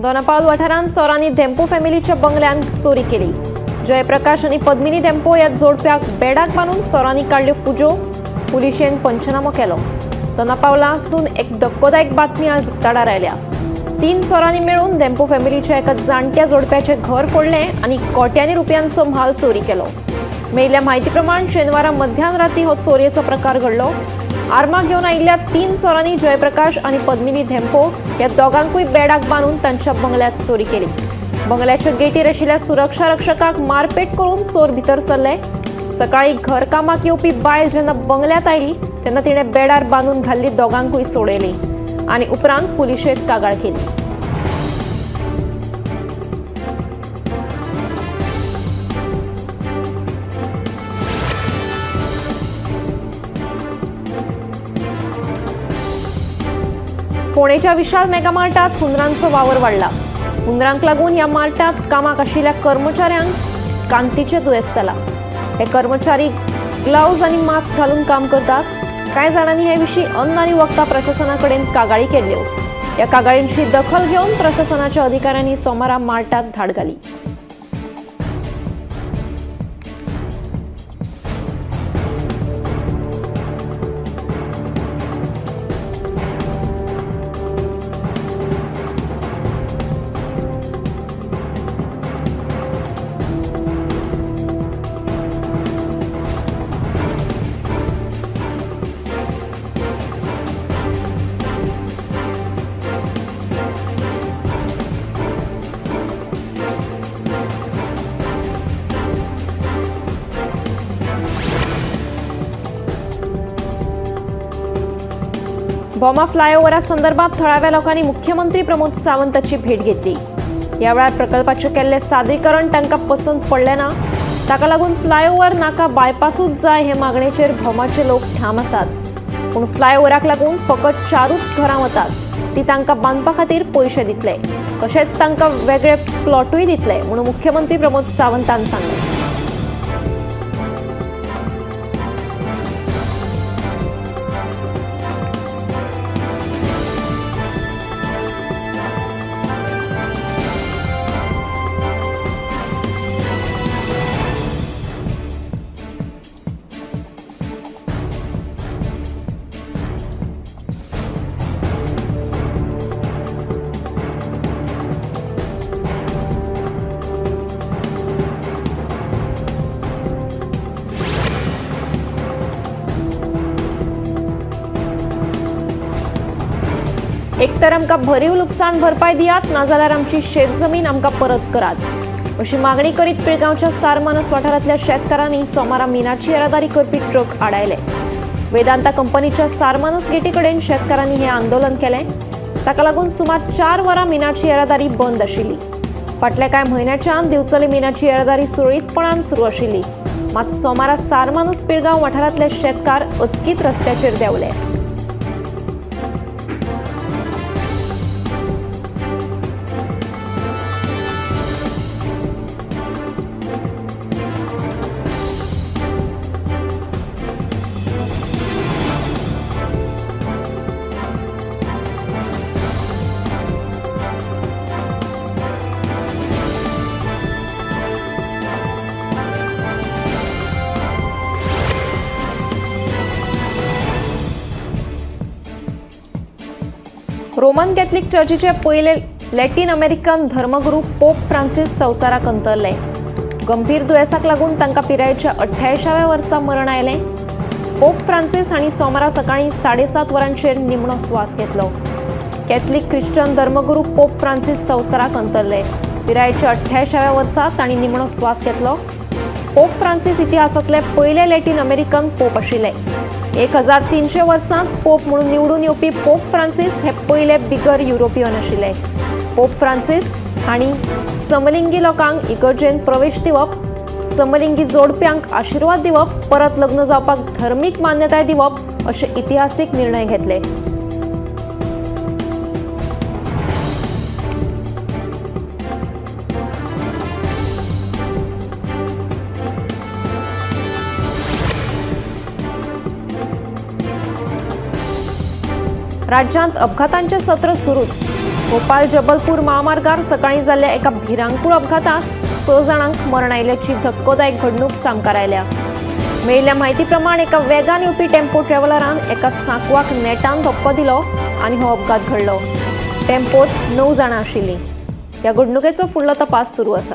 दोनापावल वाठारांत चोरांनी धेंपो फॅमिलीच्या बंगल्यांत चोरी केली. जयप्रकाश आनी पद्मिनी धेंपो ह्या जोडप्याक बेडाक बांदून चोरांनी काडल्यो फुज्यो. पुलिशेन पंचनामो केलो. दोनापावलासून एक धक्कोदायक बातमी आज उक्ताडार आयल्या. 3 चोरांनी मेळून धेंपो फॅमिलीच्या एका जाणट्या जोडप्याचें घर फोडलें आनी कोट्यांनी रुपयांचो म्हाल चोरी केलो. मेळिल्ल्या म्हायती प्रमाण शेनवारा मध्यान राती हो चोरयेचो प्रकार घडलो. आर्मां घेवन आयिल्ल्या 3 चोरांनी जयप्रकाश आनी पद्मिनी धेंपो ह्या दोगांकूय बेडाक बांदून तांच्या बंगल्यात चोरी केली. बंगल्याच्या गेटीर आशिल्ल्या सुरक्षा रक्षकाक मारपेट करून चोर भितर सरले. सकाळी घरकामाक येवपी बायल जेन्ना बंगल्यात आयली तेन्ना तिणें बेडार बांदून घाल्ली दोगांकूय सोडयली आनी उपरांत पुलिशेंत कागाळ केली. फोंडेच्या विशाल मेगामार्टात हुंदरांचो वावर वाडला. हुंदरांक लागून ह्या मार्टात कामाक आशिल्ल्या कर्मचाऱ्यांक कांतीचें दुयेंस जाला. हे कर्मचारी ग्लव्ज आनी मास्क घालून काम करतात. कांय जाणांनी हे विशीं अन्न आनी वखदां प्रशासना कडेन कागाळी केल्ल्यो. ह्या कागाळींची दखल घेवन प्रशासनाच्या अधिकाऱ्यांनी सोमारा मार्टात धाड घाली. भोमा फ्लायओव्हरा संदर्भात थळाव्या लोकांनी मुख्यमंत्री प्रमोद सावंताची भेट घेतली. ह्या वेळार प्रकल्पाचें केल्लें सादरीकरण तांकां पसंत पडलें ना. ताका लागून फ्लायओव्हर नाका बायपासूच जाय हे मागणेचेर भोमाचे लोक ठाम आसात. पूण फ्लायओव्हराक लागून फकत 4च घरां वतात, ती तांकां बांदपा खातीर पयशे दितले, तशेंच तांकां वेगळे प्लॉटूय दितले म्हणून मुख्यमंत्री प्रमोद सावंतान सांगलें. एक तर आमकां भरीव लुकसाण भरपाय दियात, नाजाल्यार आमची शेत जमीन आमकां परत करात अशी मागणी करीत पिळगांवच्या सारमानस वाठारांतल्या शेतकारांनी सोमारा मिनाची येरादारी करपी ट्रक आडायले. वेदांता कंपनीच्या सारमानस गेटी कडेन शेतकारांनी हें आंदोलन केलें. ताका लागून सुमार 4 वरां मिनाची येरादारी बंद आशिल्ली. फाटल्या कांय म्हयन्याच्यान दिवचले मिनाची येरादारी सुरळीतपणान सुरू आशिल्ली. मात सोमारा सारमानस पिळगांव वाठारांतले शेतकार अचकीत रस्त्याचेर देंवले. रोमन कॅथलिक चर्चीचे पयले लॅटीन अमेरिकन धर्मगुरू पोप फ्रांसीस संवसाराक अंतरले. गंभीर दुयेंसाक लागून तांकां पिरायेच्या 88व्या वर्सा मरण आयलें. पोप फ्रांसीस हांणी सोमारा सकाळीं 7:30 वरांचेर निमणो स्वास घेतलो. कॅथलिक ख्रिश्चन धर्मगुरू पोप फ्रांसीस संवसाराक अंतरले. पिरायेच्या 88व्या वर्सा तांणी निमणो स्वास घेतलो. पोप फ्रांसीस इतिहासांतले पयले लॅटीन अमेरिकन पोप आशिल्ले. 1300 वर्सांत पोप म्हणून निवडून येवपी पोप फ्रांसीस हे पयले बिगर युरोपियन आशिल्ले. पोप फ्रांसीस हांणी समलिंगी लोकांक इगर्जेंत प्रवेश दिवप, समलिंगी जोडप्यांक आशिर्वाद दिवप, परत लग्न जावपाक धर्मीक मान्यताय दिवप अशे इतिहासीक निर्णय घेतले. राज्यांत अपघातांचे सत्र सुरूच. भोपाल जबलपूर महामार्गार सकाळीं जाल्ल्या एका भिरांकूळ अपघातांत 6 जाणांक मरण आयिल्ल्याची धक्कोदायक घडणूक सामकार आयल्या. मेळिल्ल्या म्हायती प्रमाण एका वेगान येवपी टेम्पो ट्रॅव्हलरान एका सांकवाक नेटान धपको दिलो आनी हो अपघात घडलो. टेम्पोत 9 जाणां आशिल्लीं. ह्या घडणुकेचो फुडलो तपास सुरू आसा.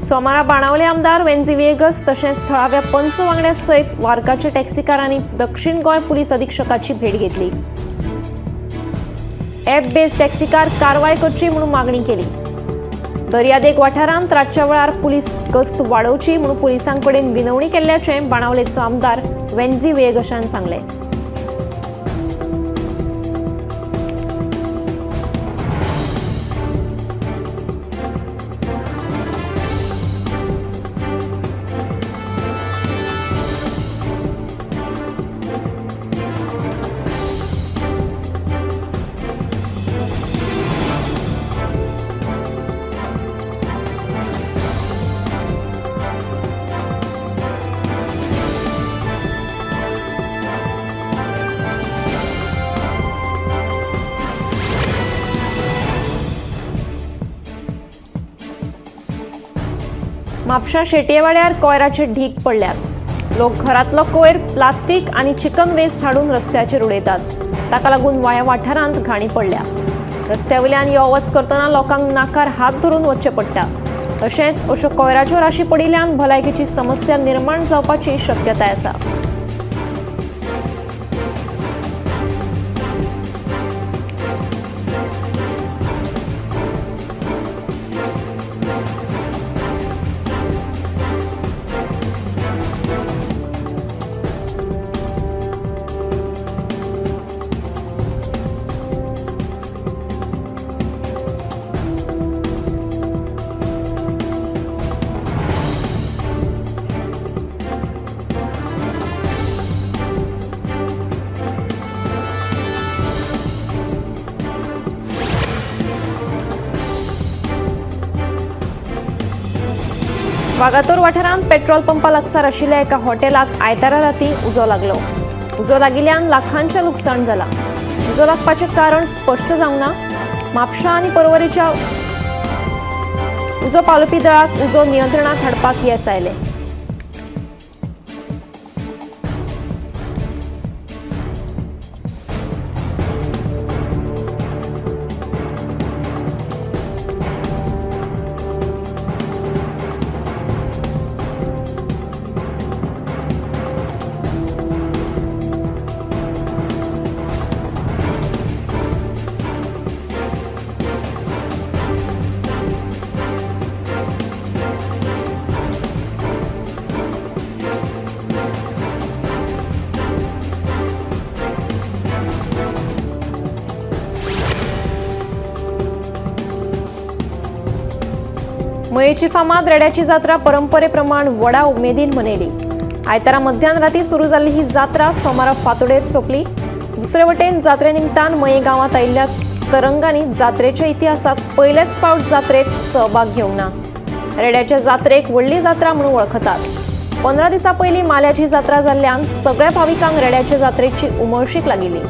सोमारा बाणावले आमदार वेन्झी व्हिएगस तशेंच थळाव्या पंच वांगड्या सयत वार्काच्या टॅक्सीकारांनी दक्षिण गोंय पुलीस अधिक्षकाची भेट घेतली. ॲप बेस्ड टॅक्सीकार कारवाय करची म्हणून मागणी केली. दर्यादेग वाठारांत रातच्या वेळार पुलीस गस्त वाडोवची म्हणून पुलिसां कडेन विनवणी केल्ल्याचें बाणावलेचो आमदार वेन्झी व्हिएगसान सांगलें. म्हापशा शेटयेवाड्यार कोयराचे ढीग पडल्यात. लोक घरांतलो कोयर, प्लास्टीक आनी चिकन वेस्ट हाडून रस्त्याचेर उडयतात. ताका लागून वाया वाठारांत घाणी पडल्या. रस्त्या वयल्यान यो वच करतना लोकांक नाकार हात धरून वचचें पडटा. तशेंच अश्यो कोयराच्यो राशी पडिल्ल्यान भलायकेची समस्या निर्माण जावपाची शक्यताय आसा. वागातोर वाठारांत पेट्रोल पंपा लागसार आशिल्ल्या एका हॉटेलाक आयतारा राती उजो लागलो. उजो लागिल्ल्यान लाखांचें लुकसाण जालां. उजो लागपाचें कारण स्पश्ट जावंक ना. म्हापशा आनी पर्वरीच्या उजो पालोवपी दळाक उजो नियंत्रणांत हाडपाक येस आयलें. मयेची फामाद रेड्याची जात्रा परंपरेप्रमाण व्हडा उमेदीन मनयली. आयतारा मध्यान राती सुरू जाल्ली ही जात्रा सोमारा फांतोडेर सोंपली. दुसरे वटेन जात्रे निमतान मये गांवांत आयिल्ल्या तरंगांनी जात्रेच्या इतिहासांत पयलेच फावट जात्रेत सहभाग घेवंक ना. रेड्याच्या जात्रेक व्हडली जात्रा म्हणून वळखतात. 15 दिसां पयलीं माल्याची जात्रा जाल्ल्यान सगळ्या भाविकांक रेड्याच्या जात्रेची उमळशीक लागिल्ली.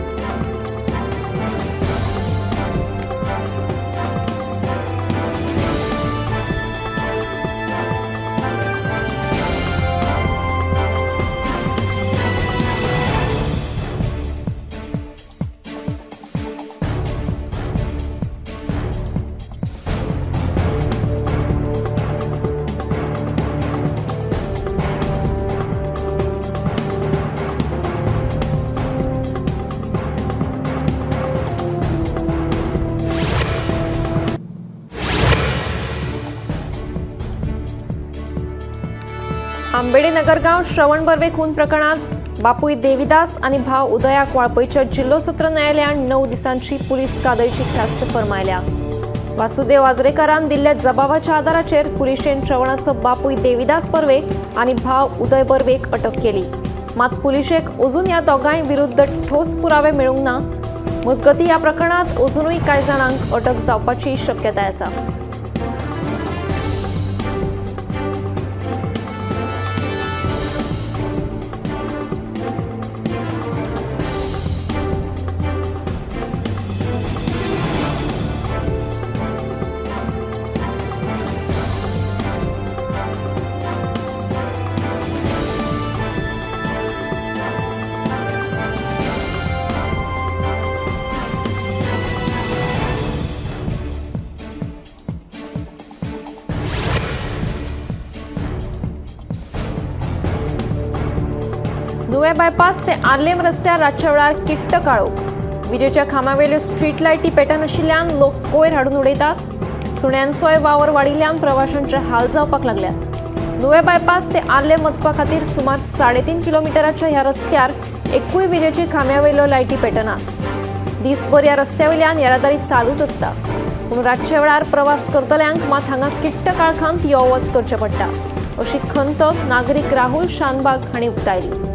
आंबेडे नगरगांव श्रवण बर्वे खून प्रकरणात बापूय देविदास आनी भाव उदयाक वाळपयच्या जिल्हो सत्र न्यायालयान 9 दिसांची पुलीस कादयची ख्यास्त फर्मायल्या. वासुदेव आजरेकारान दिल्ल्या जबाबाच्या आधाराचेर पुलिशेन श्रवणाचो बापूय देविदास बर्वे आनी भाव उदय बर्वेक अटक केली. मात पुलिशेक अजून ह्या दोगांय विरुद्ध ठोस पुरावे मेळूंक ना. मजगती ह्या प्रकरणात अजूनय कांय जाणांक अटक जावपाची शक्यताय आसा. नुवें बायपास ते आर्लेम रस्त्यार रातच्या वेळार किट्ट काळोख. विजेच्या खांब्यावेल्यो स्ट्रीट लायटी पेटनाशिल्ल्यान लोक कोयर हाडून उडयतात. सुण्यांचोय वावर वाडिल्ल्यान प्रवाशांचे हाल जावपाक लागल्यात. नुवें बायपास ते आर्लेम वचपा खातीर सुमार 3.5 किलोमिटराच्या ह्या रस्त्यार एकूय विजेची खांब्यावेल्यो लायटी पेटनात. दीसभर ह्या रस्त्यावेल्यान येरादारी चालूच आसता, पूण रातच्या वेळार प्रवास करतल्यांक मात हांगा किट्ट काळखांत यो वच करचें पडटा, अशी खंत नागरीक राहुल शानबाग हांणी उक्तायली.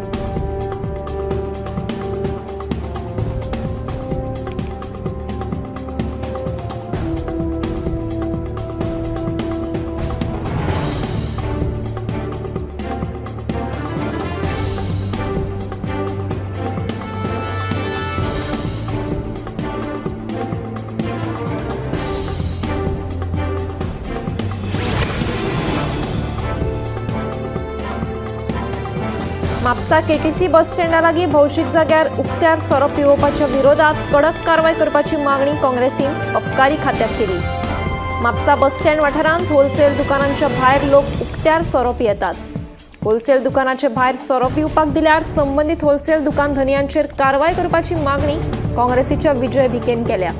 म्हापसा केटीसी बस स्टँडा लागीं भौशीक जाग्यार उक्त्यार सोरो पिवोवपाच्या विरोधात कडक कारवाय करपाची मागणी काँग्रेसीन अबकारी खात्याक केली. म्हापसा बस स्टँड वाठारांत होलसेल दुकानांच्या भायर लोक उक्त्यार सोरो पियेतात. होलसेल दुकानाचे भायर सोरो पिवपाक दिल्यार संबंदीत होलसेल दुकान धनयांचेर कारवाय करपाची मागणी काँग्रेसीच्या विजय भिकेन केल्या.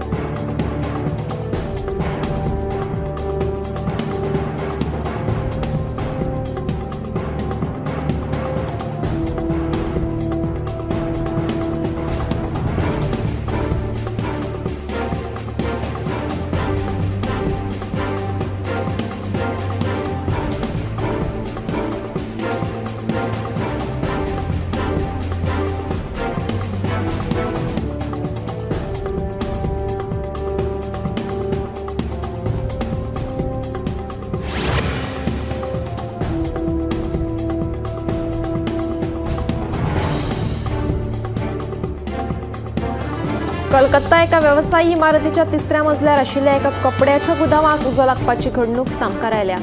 कलकत्ता एका वेवसायी इमारतीच्या तिसऱ्या मजल्यार आशिल्ल्या एका कपड्याच्या गुदावाक उजो लागपाची घडणूक सामकार आयल्या.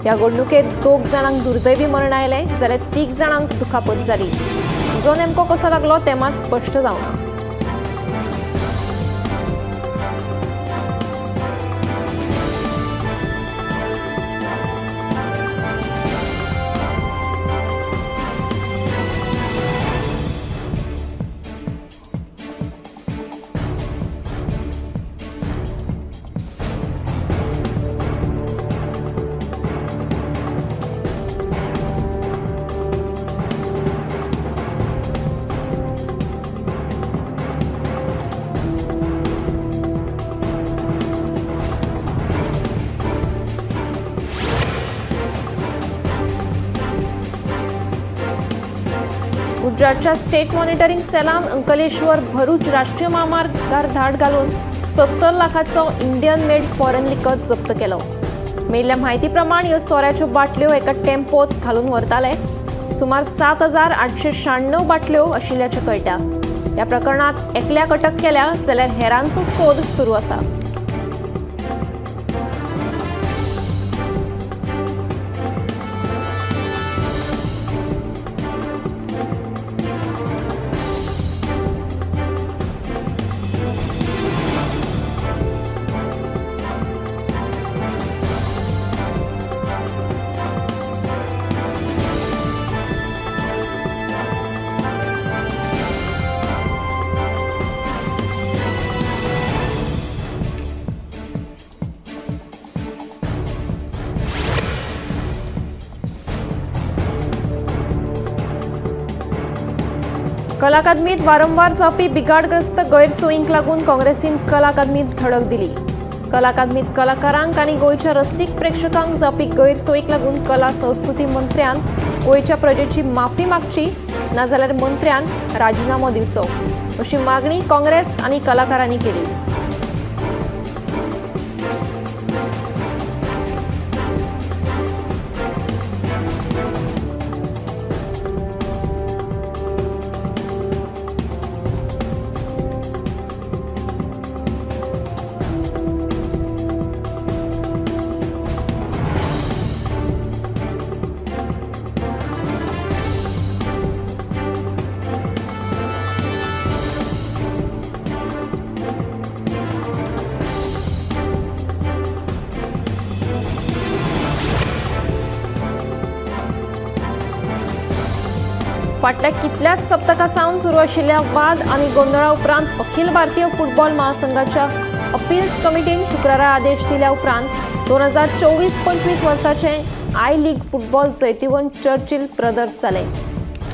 ह्या घडणुकेत 2 जाणांक दुर्दैवी मरण आयलें जाल्यार 3 जाणांक दुखापत जाली. उजो नेमको कसो लागलो तें मात स्पश्ट जावना. गुजरातच्या स्टेट मॉनिटरिंग सेलान अंकलेश्वर भरूच राष्ट्रीय म्हामार्गार धाड घालून 70 लाखाचो इंडियन मेड फॉरेन लिकर जप्त केलो. मेळिल्ल्या म्हायती प्रमाण ह्यो सोऱ्याच्यो बाटल्यो एका टेम्पोत घालून व्हरताले. सुमार 7,896 बाटल्यो आशिल्ल्याचें कळटा. ह्या प्रकरणात एकल्याक अटक केल्या जाल्यार हेरांचो सोद सुरू आसा. कला अकादमीत वारंवार जावपी बिघाडग्रस्त गैरसोयींक लागून काँग्रेसीन कला अकादमीत धडक दिली। कला अकादमीत कलाकारांक आनी गोंयच्या रसीक प्रेक्षकांक जावपी गैरसोयीक लागून कला संस्कृती मंत्र्यान गोंयच्या प्रजेची माफी मागची, नाजाल्यार मंत्र्यान राजिनामो दिवचो अशी मागणी काँग्रेस आनी कलाकारांनी केली। फाटल्या कितल्याच सप्तकां सावन सुरू आशिल्ल्या वाद आनी गोंदळा उपरांत अखिल भारतीय फुटबॉल महासंघाच्या अपील्स कमिटीन शुक्रारा आदेश दिल्या उपरांत 2024-25 वर्साचे I league football जैतिवंत चर्चिल ब्रदर्स जाले।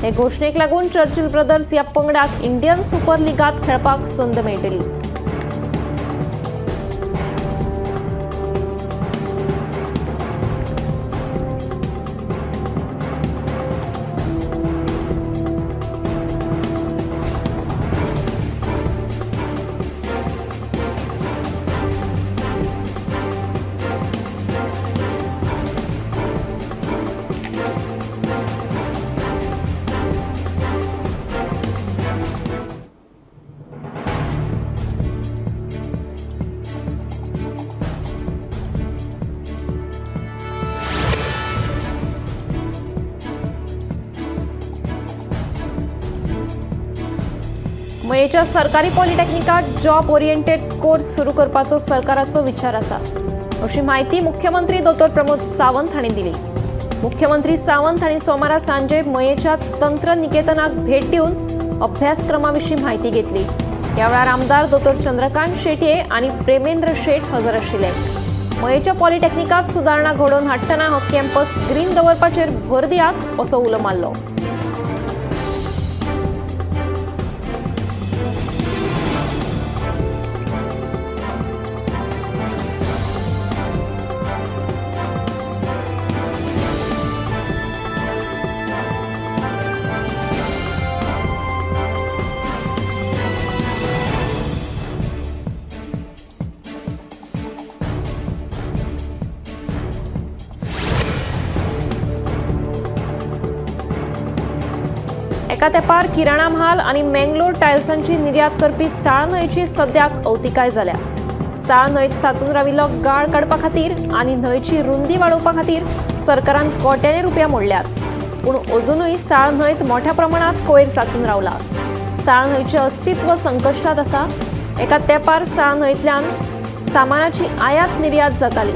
हे घोशणेक लागून चर्चिल ब्रदर्स ह्या पंगडाक इंडियन सुपर लिगांत खेळपाक संद मेळटली। मयेच्या सरकारी पॉलिटेक्निकात जॉब ओरिएंटेड कोर्स सुरू करपाचो सरकाराचो विचार आसा अशी म्हायती मुख्यमंत्री दोतोर प्रमोद सावंत हांणी दिली। मुख्यमंत्री सावंत हांणी सोमारा सांजे मयेच्या तंत्रनिकेतनाक भेट दिवन अभ्यासक्रमा विशीं म्हायती घेतली। ह्या वेळार आमदार दोतोर चंद्रकांत शेटये आनी प्रेमेंद्र शेट हजर आशिल्ले। मयेच्या पॉलिटेक्निकात सुदारणा घडोवन हाडटना हो कॅम्पस ग्रीन दवरपाचेर भर दियात असो उलो मारलो। एका तेंपार किराणा म्हाल आनी मेंगलोर टायल्सांची निर्यात करपी साळ न्हंयची सद्याक अवतिकाय जाल्या। साळ न्हंयत साचून राविल्लो गाळ काडपा खातीर आनी न्हंयची रुंदी वाडोवपा खातीर सरकारान कोट्यांनी रुपया मोडल्यात, पूण अजुनूय साळ न्हंयत मोठ्या प्रमाणात कोयर साचून रावला। साळ न्हंयचें अस्तित्व संकश्टात आसा। एका तेंपार साळ न्हंयतल्यान सामानाची आयात निर्यात जाताली,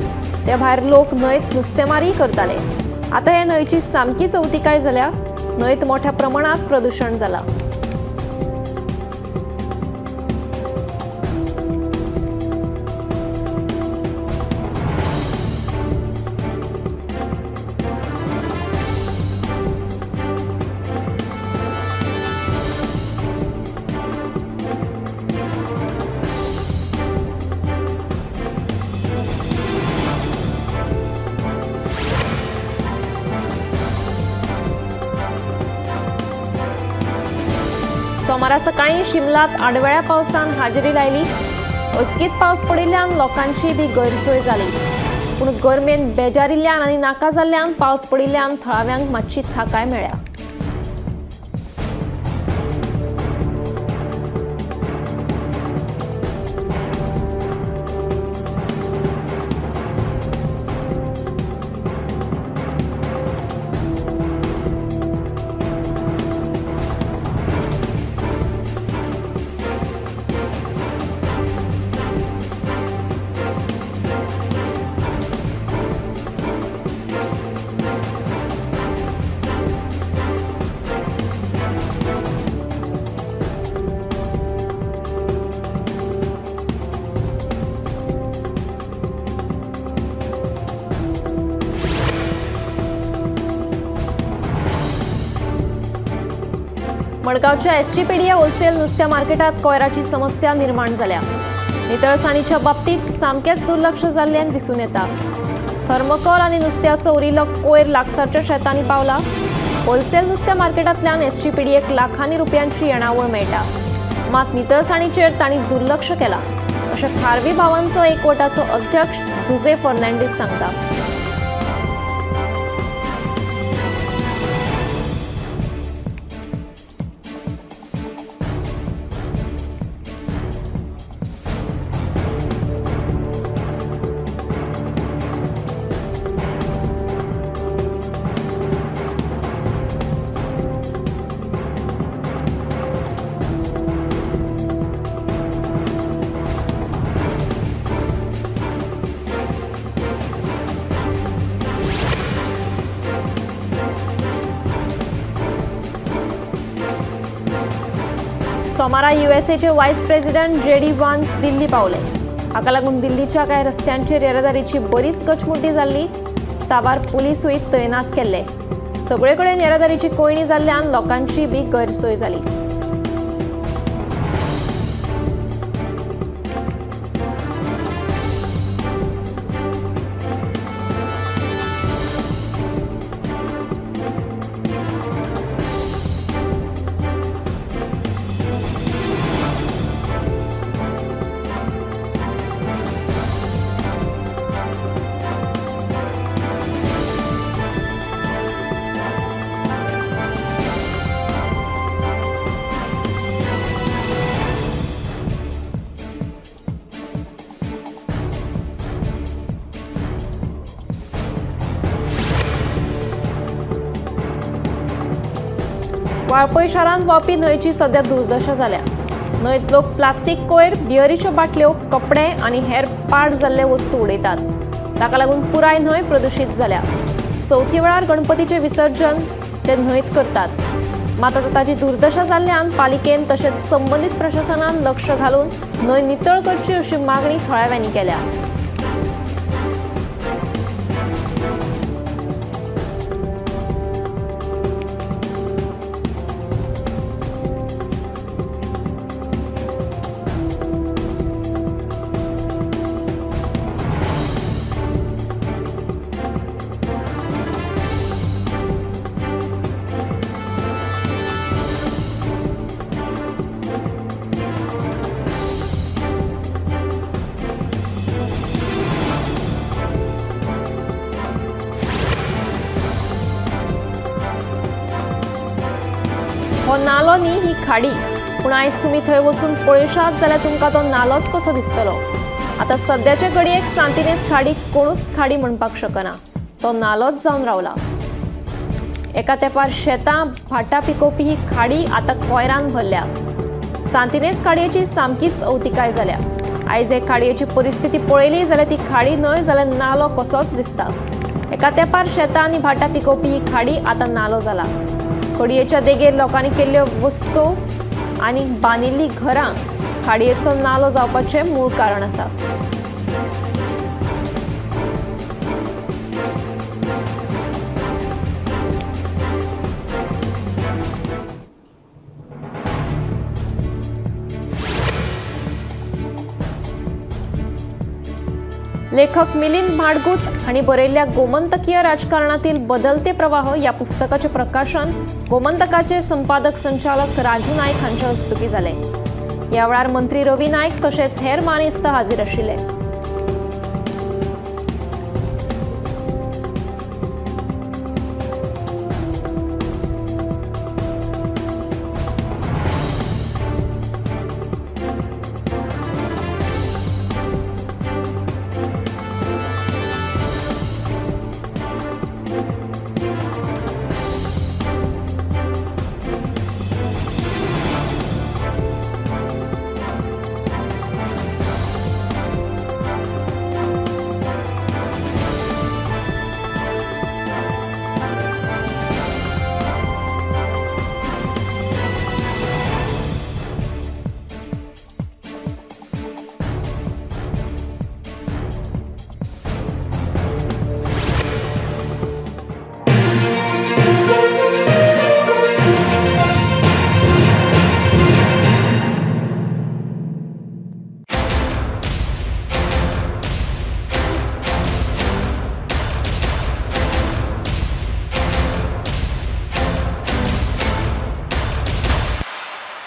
ते भायर लोक न्हंयत नुस्तेमारी करताले। आतां हे न्हंयची सामकीच अवतिकाय जाल्या। न्हंयत मोठ्या प्रमाणात प्रदूषण जाला। सोमारा सकाळी शिमलात आडवेळ्या पावसान हाजेरी लायली। अचकीत पावस पडिल्ल्यान लोकांची बी गैरसोय जाली, पूण गरमेन बेजारिल्ल्यान आनी नाका जाल्ल्यान पावस पडिल्ल्यान थळाव्यांक मातशी थाकाय मेळ्ळ्या। मडगांवच्या एसजीपीडीए होलसेल नुस्त्या मार्केटात कोयराची समस्या निर्माण जाल्या. नितळसाणीच्या बाबतीत सामकेंच दुर्लक्ष जाल्ल्यान दिसून येता. थर्मोकॉल आनी नुस्त्याचो उरिल्लो कोयर लागसारच्या शेतांनी पावला. होलसेल नुस्त्या मार्केटांतल्यान एसजीपीडीएक लाखांनी रुपयांची येणावळ मेळटा, मात नितळसाणीचेर तांणी दुर्लक्ष केलां अशें खारवी भावांचो एकवटाचो अध्यक्ष जुझे फर्नांडीस सांगता. सोमारा युएसएचे vice president JD Vance Delhi पावले. हाका लागून दिल्लीच्या कांय रस्त्यांचेर येरादारीची बरीच गचमुड्डी जाल्ली. साबार पुलिसूय तैनात केल्ले. सगळे कडेन येरादारीची कोंयडी जाल्ल्यान लोकांची बी गैरसोय जाली. वाळपय शारांत व्हांवपी न्हंयची सध्या दुर्दशा जाल्या. न्हंयत लोक प्लास्टीक कोयर, बियरीच्यो बाटल्यो, कपडे आनी हेर पाड जाल्ले वस्तू उडयतात. ताका लागून पुराय न्हंय प्रदुशीत जाल्या. चवथी वेळार गणपतीचें विसर्जन ते न्हंयत करतात, मात आतां ताची दुर्दशा जाल्ल्यान पालिकेन तशेंच संबंदीत प्रशासनान लक्ष घालून न्हंय नितळ करची अशी मागणी थळाव्यांनी केल्या. हो नालो न्ही, ही खाडी. पूण आयज तुमी थंय वचून पळयशात जाल्यार तुमकां तो नालोच कसो दिसतलो. आतां सद्याचे घडयेक सांतिनेज खाडी कोणूच खाडी म्हणपाक शकना, तो नालोच जावन रावला. एका तेंपार शेतां भाटां पिकोवपी ही खाडी आतां कोयरान भरल्या. सांतिनेज खाडयेची सामकीच अवतिकाय जाल्या. आयज हे खाडयेची परिस्थिती पळयली जाल्यार ती खाडी न्हय जाल्यार नालो कसोच दिसता. एका तेंपार शेतां आनी भाटां पिकोवपी ही खाडी आतां नालो जाला. खडयेच्या देगेर लोकांनी केल्ल्यो वस्तू आनी बांदिल्लीं घरां खाडयेचो नालो जावपाचें मूळ कारण आसा. लेखक मिलिंद म्हाडगूत हांणी बरयल्ल्या गोमंतकीय राजकारणातील बदलते प्रवाह ह्या पुस्तकाचें प्रकाशन गोमंतकाचे संपादक संचालक राजू नायक हांच्या हस्तुकीं जालें. ह्या वेळार मंत्री रवी नायक तशेंच हेर मानेस्त हाजीर आशिल्ले.